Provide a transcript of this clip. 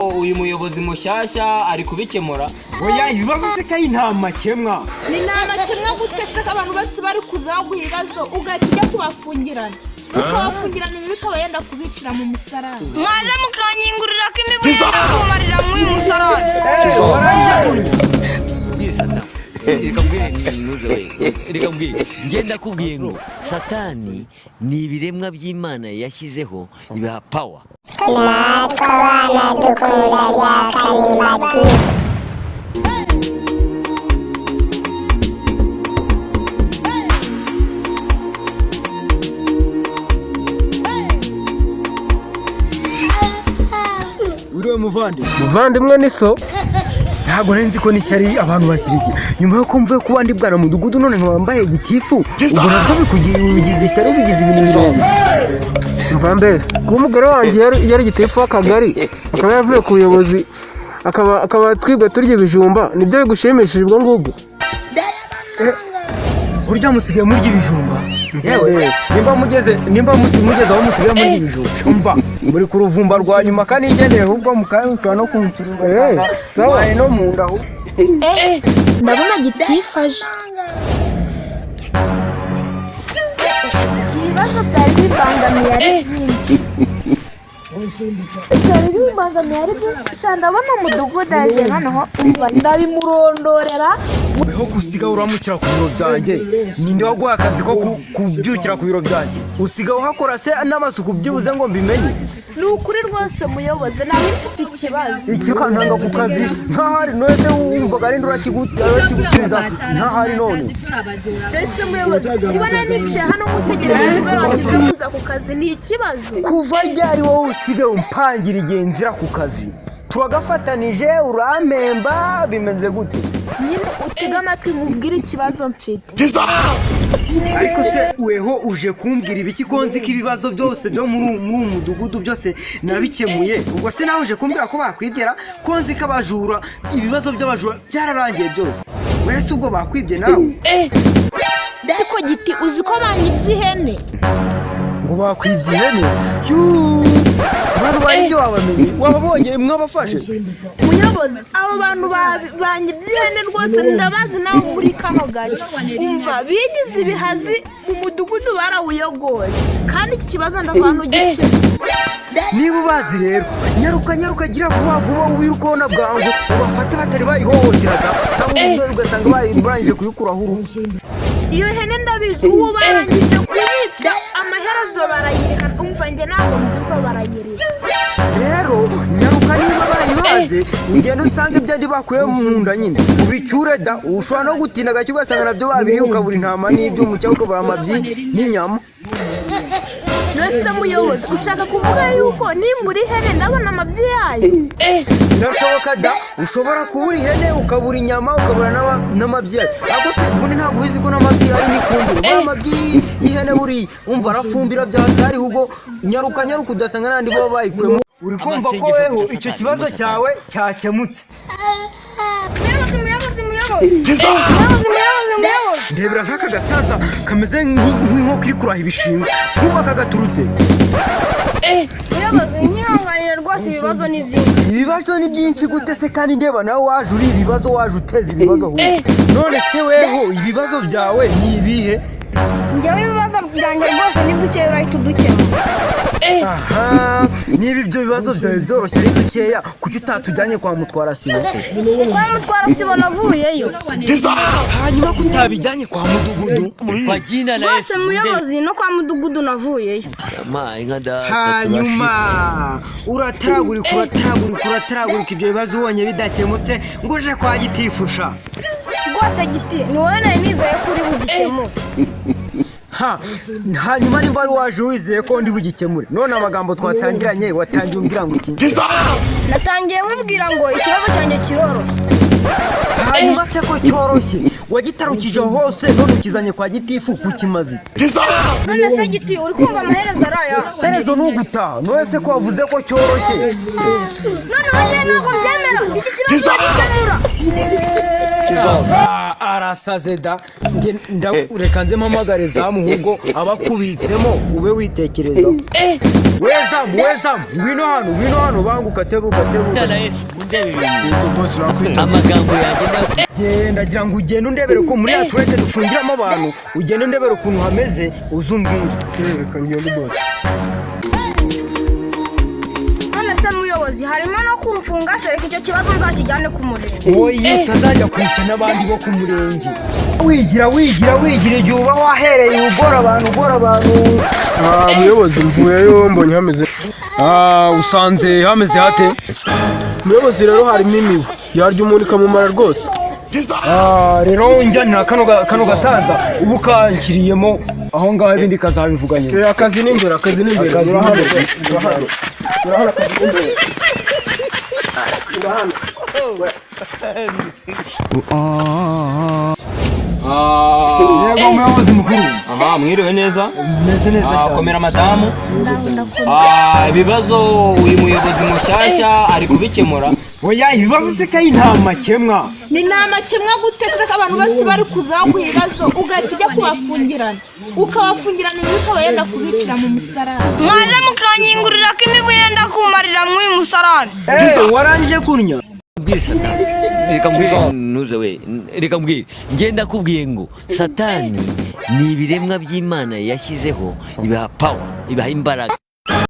Uyu muyobozi mushyashya ari kubikemura. Oya, ibibazo se kandi nta makemwa? Ni nta makemwa gute se ko abantu bose bari kuza baguha ibibazo, ugahita ujya kubafungirana, ukabafungirana, ibi bikaba yenda kubicira mu musarani? Mwaje mukanyingurira ko imibu yenda kumarira muri uyu musarani. Reka mbwire, reka mbwire, ngenda kubwiye ngo Satani ni ibiremwa by'Imana yashyizeho ibiha power. Natwe abana dukunda rya Karimati. Uriwe muvandi? Muvandimwe ni so. Ntabwo nari nzi ko n'ishyari abantu bashyira nyuma yo kumva ko bandi bwana mudugudu, none nkaba mbaye gitifu, ubwo nabwo bikugira ubigize ishyari, ubigize ibintu birebire. Mva mbese, kuba umugore wanjye yari gitifu w'akagari, akaba yaravuye ku buyobozi, akaba twibwa turya ibijumba, nibyo bigushimishije ubwo ngubwo? Burya musigaye murya ibijumba? Yewe, nimba mugeze aho musigaye murya ibijumba, umva muri ku ruvumba rwa nyuma kandi igendere ahubwo mukanya ushobora no kumfira ugasanga Eh, sawa. waye no mu nda ahubwo. Ndabona gitifu aje. Ibibazo byari bibangamiye ari byinshi, byari bibangamiye ari byinshi cyane. Ndabona umudugudu aje, noneho umva ndabimurondorera. Weho gusiga uramukira ku biro byanjye, ninde waguhaye akazi ko kubyukira ku biro byanjye? Usiga uhakora se n'amasuku byibuze ngo mbimenye? Ni ukuri rwose muyobozi, nawe mfite ikibazo. Ikikantanga ku kazi nk'ahari none se wumvaga ari urakigusubiza nk'ahari none? Mbese muyobozi, kubona nicaye hano nkutegereje kubera watinze kuza ku kazi ni ikibazo? Kuva ryari wowe usigaye umpangira igihe nzira ku kazi? Turagafatanije, urampemba, bimeze gute? Nyine utege amatwi nkubwire ikibazo mfite. Ariko se weho uje kumbwira ibiki ko nzi ko ibibazo byose byo muri uyu mudugudu byose nabikemuye? Ubwo se nawe uje kumbwira ko bakwibyera, ko nzi ko abajura, ibibazo by'abajura byararangiye byose? Wese ubwo bakwibye nawe? Ariko giti, uzi ko banyibye ihene? Ngo bakwibye ihene? Yuuu, abantu bayibye wabamenye? Wababonye? Mwabafashe? Muyobozi, abo bantu banyibye ihene rwose ndabazi nawe muri kano gace. Umva, bigize ibihazi mu mudugudu, barawuyogoye, kandi iki kibazo ndavana ugikemura. Niba ubazi rero, nyaruka nyaruka, gira vuba vuba, wiruka ubona bwangu ubafate batari bayihohoteraga, cyangwa ugasanga barangije kuyikuraho uruhu. Iyo hene ndabizi, ubu barangije kuyica, amaherezo barayiriha. Umva, njye ntabwo mbyumva, barayiriha. Rero nyaruka, niba bayibaze ugenda usanga ibyo ari bakuye mu nda nyine ubicyure da. Ushobora no gutinda gake ugasanga nabyo babiriye, ukabura intama n'ibyuma cyangwa ukabura amabyi n'inyama. Mbese muyobozi, ushaka kuvuga yuko nimbura ihene ndabona amabyi yayo? Birashoboka da, ushobora kubura ihene ukabura inyama, ukabura n'amabyi yayo. Ariko se ubundi ntabwo ubizi ko n'amabyi ari n'ifumbire? Buriya amabyi y'ihene buriya umva arafumbira byatari. Ahubwo nyaruka nyaruka, udasanga n'andi baba bayikuyemo. Uri kumva ko weho icyo kibazo cyawe cyakemutse? Muyobozi, muyobozi, muyobozi, muyobozi, muyobozi, muyobozi! Ndebera nk'aka gasaza kameze nk'inkoko iri kuraha ibishingwe, nk'ubu gaturutse. Muyobozi, nyihanganire rwose, ibibazo ni byinshi. Ibibazo ni byinshi gute se kandi ndeba nawe waje uri ibibazo, waje uteza ibibazo ahubwo? None se weho ibibazo byawe ni ibihe? Njyewe ibibazo byanjye rwose ni dukeya, urahita udukemura. Aha, niba ibyo bibazo byawe byoroshye ari dukeya, kuki utatujyanye kwa mutwara sibo? Kwa mutwara sibo navuyeyo. Hanyuma ko utabijyanye kwa mudugudu? Kwa jina la Rwose Yesu. muyobozi, no kwa mudugudu navuyeyo. Yampaye inka data. Hanyuma urataragurika, urataragurika, urataragurika, ibyo bibazo ubonye bidakemutse ngo uje kwa gitifusha. Rwose giti, ni wowe nari nizeye ko uri bugikemure. Ha, hanyuma nimba wari waje wizeye ko ndi bugikemure, none amagambo twatangiranye watangiye umbwira ngo iki? Natangiye nkubwira ngo ikibazo cyanjye kiroroshye. Hanyuma se ko cyoroshye, wagitarukije hose, none ukizanye kwa gitifu kukimaze iki? None se giti, uri kumva amaherezo ari aya? Herezo ni ugutaha. None se ko wavuze ko cyoroshye? Noneho njyewe ntabwo mbyemera, iki kibazo uragikemura. Warasaze da. Njye reka nze mpamagare zamu, ahubwo abakubitsemo ube witekerezaho. We zamu, we zamu, ngwino hano, ngwino hano, banguka, tebuka, tebuka. Na Yesu, undebe ibintu. Yego boss, nakwita. Amagambo yanjye ndakubwira. Genda, gira ngo ugende undebere ko muri ya toilette dufungiramo abantu, ugende undebere ukuntu hameze, uze umbwire. Reka ngende, boss. None se muyobozi, harimo no kumfunga? Se reka icyo kibazo nzakijyane ku murenge. Oye, utazajya kwica n'abandi bo ku murenge. Wigira, wigira, wigira igihe uba wahereye ugora abantu, ugora abantu. Ah, muyobozi, mvuyeyo mbonye hameze. Ah, usanze hameze hate? Muyobozi, rero harimo imibu yarya umuntu ikamumara rwose. Ah, rero njyanira kano gasaza ubu kankiriyemo aho ngaho, ibindi kazabivuga nyuma. Eh, akazi ni imbere, akazi ni imbere. Akazi ni Murahano imbere. rwose, murahano, murahano, akazi ni imbere. Murahano. Ah, Yego muyobozi mukuru. Aha, mwiriwe neza. Meze neza Ah, cyane. komera madamu. Ah, ibibazo uyu muyobozi mushyashya ari kubikemura. Oya, ibibazo se kayi nta makemwa. Ni nta makemwa gute se ko abantu bose bari kuza baguha ibibazo, ugahita ujya kubafungirana, ukabafungirana imibu ikaba yenda kubicira mu musarani? Mwaje mukanyingurira ko imibu yenda kumarira mw'uyu musarani. Eh, warangije kunya? Mbwire satani, reka mbwire ntuze we, reka mbwire, njye ndakubwiye ngo satani ni ibiremwa by'Imana yashyizeho, ibaha power, ibaha imbaraga.